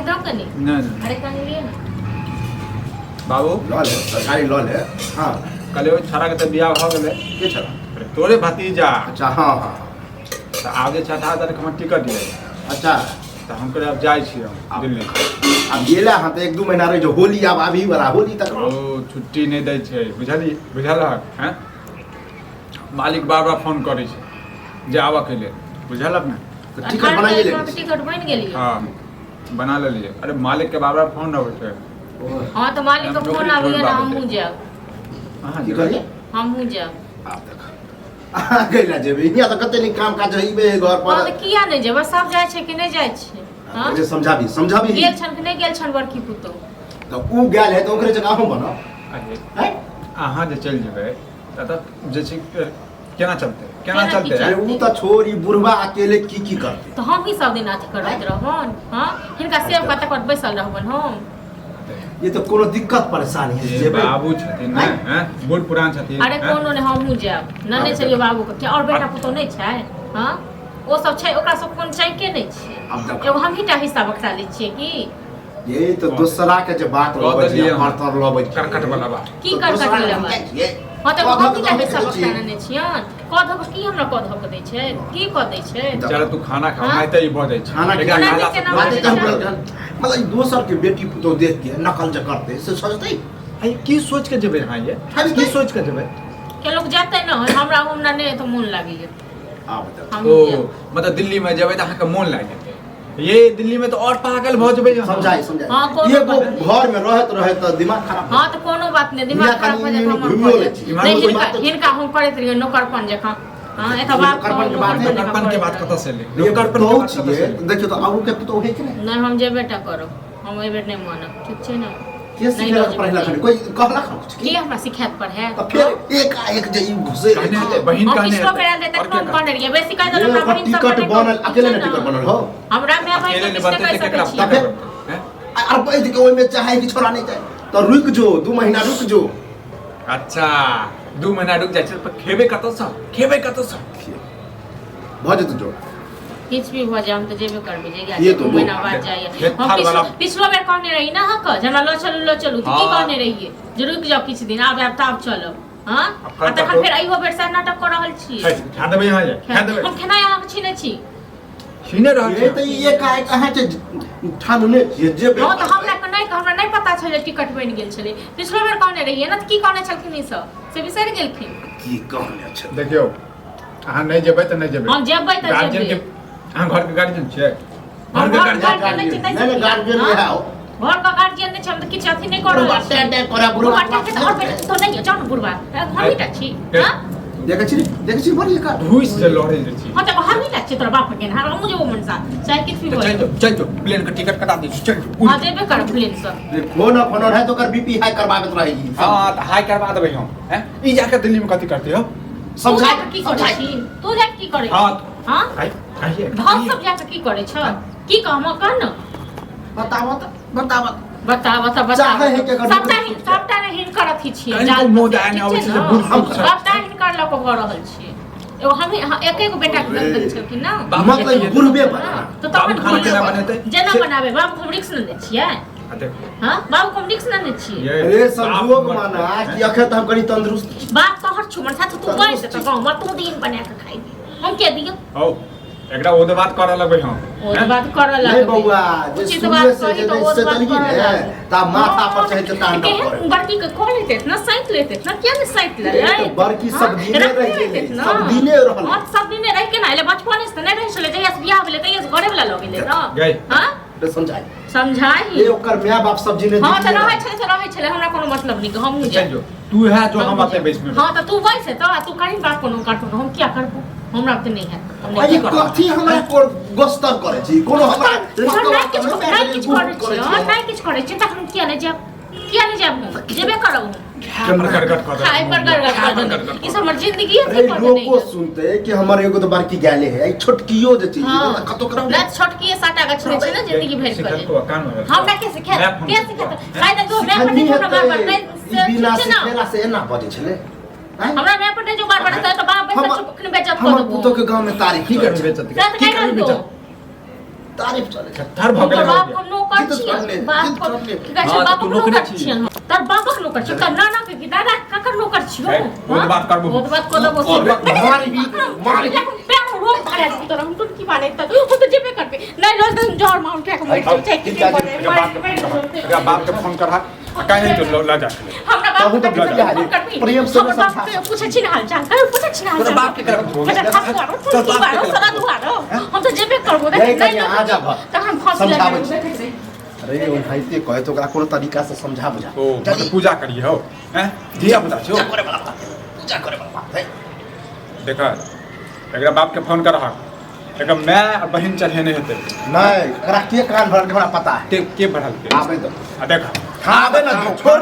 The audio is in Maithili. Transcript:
तरकारी दऽ कनि। नहि नहि। अरे कनि लिअ ने। बाबू। लऽ ले, तरकारी लऽ ले। हँ। कहलियै ओहि छोड़ा के तऽ बियाह भऽ गेलै। के छला? अरे तोरे भतीजा। अच्छा, हँ हँ। तऽ आब जे छै 18,000 के हमर टिकट यऽ। अच्छा। तऽ हम कहलियै आब जाइ छी हम दिल्ली। आब गेला हँ तऽ 1-2 महीना रहि जो, होली आब आबही वाला, होली तक ओ छुट्टी नहि दै छै, बुझलही? बुझलहक? हैं, मालिक बार बार फोन करै छै जे आबऽ के लेल, बुझलक ने? तऽ टिकट बनाइए लेने छी? टिकट बनि गेलियै। हँ, बना लेलियै। अरे मालिक के बार बार फोन अबै छै। हँ तऽ मालिक के फोन आबैया ने, हमहूँ जायब। अहाँ की जेबै? कहलियै? हमहूँ जायब। आब देख, अहाँ कैला जेबै? हियाँ तऽ कते नीक काम काज हेबे घर हँ पर। तऽ किया नहि जेबै? सब जाइ छै कि नहि जाइ छै? हँ, जे समझाबी, समझाबी। गेल छन कि नहि गेल छन बड़की पुतोह? तऽ उ गेल है तऽ ओकरे जगह अहूँ बनब। अरे हैं? अहाँ जे चलि जेबै तऽ जे छै केना चलतै, केना केना की चलतै? अरे उ तऽ छोड़, ई बुढ़वा अकेले की की करतै? तऽ हम ही सब दिन अथी करैत रहबन? हँ, हिनका सेव कऽ तकर बैसल रहबन हम? ये तऽ कोनो दिक्कत परेशानी है जे जेबै। बाबू छथिन ने, हैं, बूढ़ पुरान छथिन। अरे हैं? कोनो नहि, हमहूँ जायब। नने छलियै बाबू के, और बेटा पुतोह नहि छै? हँ, ओ सब छै, ओकरा सब कोन चैके नहि छै। आब देखो। एगो हमही टा हिस्सा बखरा लै छियै की? ये तऽ दोसरा के जे बात कऽ लबै देलियै छियै, हम। पर तर लबै छियै। करकट वाला बात। की तऽ करकट दोसरा के वाला हम बात? जाइ छियै। हँ तऽ कऽ हमही धऽ टा कऽ हिस्सा दै बखरा छियै। नेने छियनि? कऽ धऽ कऽ की हमरा कऽ धऽ कऽ दै छै? की कऽ दै छै? चल तू खाना खा, हाँ? नहीं तऽ ई भऽ जाइ छै। खाना एकरा केना खाला केना से बाते बाजै तऽ छै? मतलब ई दोसर के बेटी पुतोह देख के नकल जे करतै से सजतै। अरे की सोच के जेबै अहाँ ये? हटतै। की सोच के जेबै? के लोक जेतै ने, हमरा हमरा नहि तऽ मोन लागैया। आब देखो। हम ओ जायब। मतलब दिल्ली में जेबै तऽ अहाँके मोन लागि जेतै। ये दिल्ली में तऽ और पागल भऽ जेबै अहाँ। समझाइ, समझाइ। हाँ, कोनो एगो बात नहि। घर में रहैत रहैत तऽ दिमाग खराब। हँ तऽ कोनो बात नहि, दिमाग हियाँ खराब भऽ कनि जायत हमर घुमियो भऽ लै जायत। छी। नहि, कोइ हिनका बात तऽ- हिनका हम करैत रहियै नौकरपन जकाँ। हँ, एतऽ बाप नौकरपन के बात नौकरपन है, जकाँ नौकरपन के बात करैत कतऽ से एलै? ये नौकरपन के पुतोहु बात कतऽ से छियै, एलै? देखियौ तऽ अहूँ के पुतोहु है कि नहि? नहि, हम जेबे टा करब, हम एहि बेर नहि मानब, ठीक छै ने? के नहि सिखेलक लऽ पढ़ेलक जेबै। हन? कोइ कहलक हन कुछ? के हमरा सिखायत पढ़ायत? तऽ फेर एकाएक जे ई घुसे कहने हँ, हेतै, बहिन हम कहने पिछलो हेतै। बेर आयल रहे और तखनो के हम कहने रहियै, बेसी कहि ये देलहुँ हमरा ओकर बहिन सब टिकट नहि बनल, कहू, अकेले ठीक ने छै टिकट ने? बनल हो। हमरा माय बहिन अकेले के नहि किछु नहि बनतै कहि तऽ सकै केकरा छियै। तऽ फेर हैं? आर बैठ के ओहिमे चाहे कि छोड़ा नहि जाए तऽ रुकि जो, 2 महीना रुकि जो। अच्छा, 2 महीना रुकि जाइ छै पर खेबै कतऽसँ? खेबै कतऽसँ? भऽ जेतौ जो। किछु भी भऽ जाय, हम तऽ जेबे करबै। जहिया ये दू तो महीना वो- बाद जाइए। खेत हम थार पिछलो वाला- पिछलो बेर कहने रही ने अहाँके जे हमरा लऽ चलू, लऽ चलू, तऽ की हाँ। कहने रहियै जे रुकि जाउ किछु दिन, आब आयब तऽ आब चलब। हँ, आब आ तखन कतौ- फेर अहियो बेर सएह नाटक कऽ रहल छी। है, खा देबै अहाँ ये, खा देबै। हम खेनाइ अहाँके छीनै छी? छीने रहल ये छी। तऽ ई एकाएक अहाँ के ठानने छियै जेबे। हँ तऽ हमरा के नहि, हमरा नहि पता छलै टिकट बनि गेल छलै। पिछलो बेर कहने रहियै ने, तऽ की कहने छलखिन ई सब से बिसरि गेलखिन? की कहने छै? देखियौ, अहाँ नहि जेबै तऽ नहि जेबै। हम जेबै तऽ गार्जियन जेबै। के, अहाँ घर के गार्जियन छियै? हम घर के घर गार्जियन। घर के नहि छियै, नहि, नहि, गार्जियन हँ? नहि है ओ। घर के गार्जियन नहि छै, हम तऽ किछु अथी नहि कऽ रहल बुढ़वा छी। टैं टैं करै, बुढ़वा बुढ़वा टैं टैं, और बेटा तो नहि यऽ, जाउ ने बुढ़वा, हमही टा छी। हँ? देखै छी, देखै छी बड़ी एकर धुइस जे लड़ै जे छी। हँ तऽ हमही टा छियै तोरा बाप के, हमहूँ जेबो मनसा, चाहे किछु भी तऽ भऽ चलि जाए। जाउ, चलि जाउ, प्लेन के टिकट कटा दै छी, चलि जाउ। हँ, जेबे करब प्लेन सँ। फोन फोन रहै तऽ ओकर बीपी हाई करबाबैत रहै ई। हँ तऽ हाई करबा देबै हम। हैं, ई जाके दिल्ली में कथी करतै हो? तू समझाइ, जाके की करै समझाइ। छी? तू जाके की करै छी? हँ। हँ, आइ आइए भाव सब जाके की करै छ? की कह, हम कह ने। बताबऽ तऽ, बताबऽ। बता बता बता। चाहे है के एकर सबटा नौकरी हिन छूटि जाए। सबटा ने हिनकर अथी छियै कनिको जाल मोह फसेल, दाय ठीक नहि छै अबै छै जे ने? बूढ़ सूढ़ छै। सबटा हिनकर लऽ कऽ भऽ रहल छियै। एगो हम एक एगो बेटा के दऽ देने छलखिन ने। बाबू मतलब के- बुढ़बे बना। तऽ बाबू तखन खाना केना बनेतै? जेना बनाबे, बाबू हम रिक्स ने लै छियै। आ देखो। हाँ, बाबू हम रिक्स ने लै छियै। ये अरे समझुओ के बाप माना मर- कि अखन तऽ हम कनि तंदुरुस्त छी। बाप तोहर छु मनसा, तू बन तऽ गाँव में तू दिन बना के खाइ, हम के दियौ? हौ, एकरा ओदे बात करऽ लगबै हम। ओ तऽ बात करऽ नहीं लगबै। बौआ, जे उचित शुरुए बात से कही जे तऽ ओ से बात देलही करऽ ने लागू। ता माथा पर चढ़ि के तांडव केहन करे। बड़की के कऽ लेते ना, सैत लेते ना, किया ने सैत लेलै? ए, तऽ बड़की सब दिने रखने रहि गेलै, रहितै ना। सब दिने रहलै। हँ, सब दिने रहि के ना एलै, बचपने से तऽ नहि रहै छलै, जहिया से बियाह भेलै तहिया से घरे वला लऽ गेलै ना। गई। हँ, रे समझाइ। समझाही। ए ओकर माय बाप सब जिने। हँ तऽ रहै छलै तऽ रहै छलै, हमरा कोनो मतलब नहि, हमहूँ चलि जायब। जो तू, है जो हम अते बैस में। हँ तऽ तू बैस तऽ आ तू कहीं बाप कोनो काटो, हम किया करबो? हमरा तऽ नहि हैत, हम नहि अरे करब। कथी हमरा गोस्तर करै छी? कोनो हमरा हम नहि किछु, नहि किछु करै छी, हम नहि किछु करै छी, तखन किया नहि जायब? किया नहि जायब? हम जेबे करब, हम खाय पर गड़गड़ कऽ खाय पर गड़गड़ कऽ देने। ई सब हमर जिंदगी अरे अथी कऽ देने। लोको सुनते कि हमर एगो तऽ बड़की गेले है, ई छोटकियो जे चीज हाँ। तऽ कतौ करब। नहि, छोटकी साटा गछने छै ने जिंदगी भरि सिखल के। को कान में हमरा के सिखायत? मैं फोन के सिखायत? शायद जो मैं पर सिखनी नहीं, हमरा बार बार हेतै, नहीं ई से बिना ठीक छै ना? सिखेला से एना बजै छलै आँय? हमरा मैं पर नहीं जो बार बार तऽ बाप बैसल चुप बेइज्जत कऽ हमर देबो। पुतोह के गाँव में तारीफ की चलै करबै छै। बेचत? से तऽ की नहि करबै रहतो। बेचत? तारीफ चलै छै। थर भऽ गेलै। हुनकर बाप हम नौकर की तऽ चढ़ले, बाप जिद चढ़ले। की कहै छै, हाँ, तऽ बापक तू नौकरे नौकर छी। छियन हम। तोहर बापक नौकर छियौ, तोहर नाना के की दादा के ककर नौकर छियौ? है, ओ तऽ बात करबो। ओ तऽ बात कऽ देबो से। मारबी, मारबी। रोग मारे छै तोरा, हम तोर की माने तऽ हम तऽ जेबे करबै। नहि रोज दिन जहर माउंट के मरि जेबै, चाहे की बने, एकरा बाप मरि के जेबै। एकरा बाप के फोन करहा आ काहे नहीं तो लऽ जा के हमरा बाप तहु तऽ के बुझिया फोन करबी। प्रेम से हमर बाप समझा। के पूछै छी ने हाल चाल, कहियो पूछै छी ने हाल तोरा चाल? बाप के करब फोन। अच्छा, खास करो, तोरा तू बाप के दुआरो, करब। सदा दुआरो। हम तऽ जेबे करबो, देख, नहीं नहि कनिया, आ जा भर। तखन फांसी समझाबै लगेबो, छी। देखै छी। अरे ओनाहिते कहे तो ओकरा कोनो तरीका से समझा बुझा। ओ मतलब पूजा करिए हो हैं धिया पुता छो। पूजा करे वाला बात है, पूजा करे वाला बात है। देख एकरा बाप के फोन करह, एकर माय आ बहिन चढ़ेने हेतै। नहीं, एकरा के कान भरल के हमरा पता है। के के भरल के? आबे तो। आ देख। आबे ना, छोड़।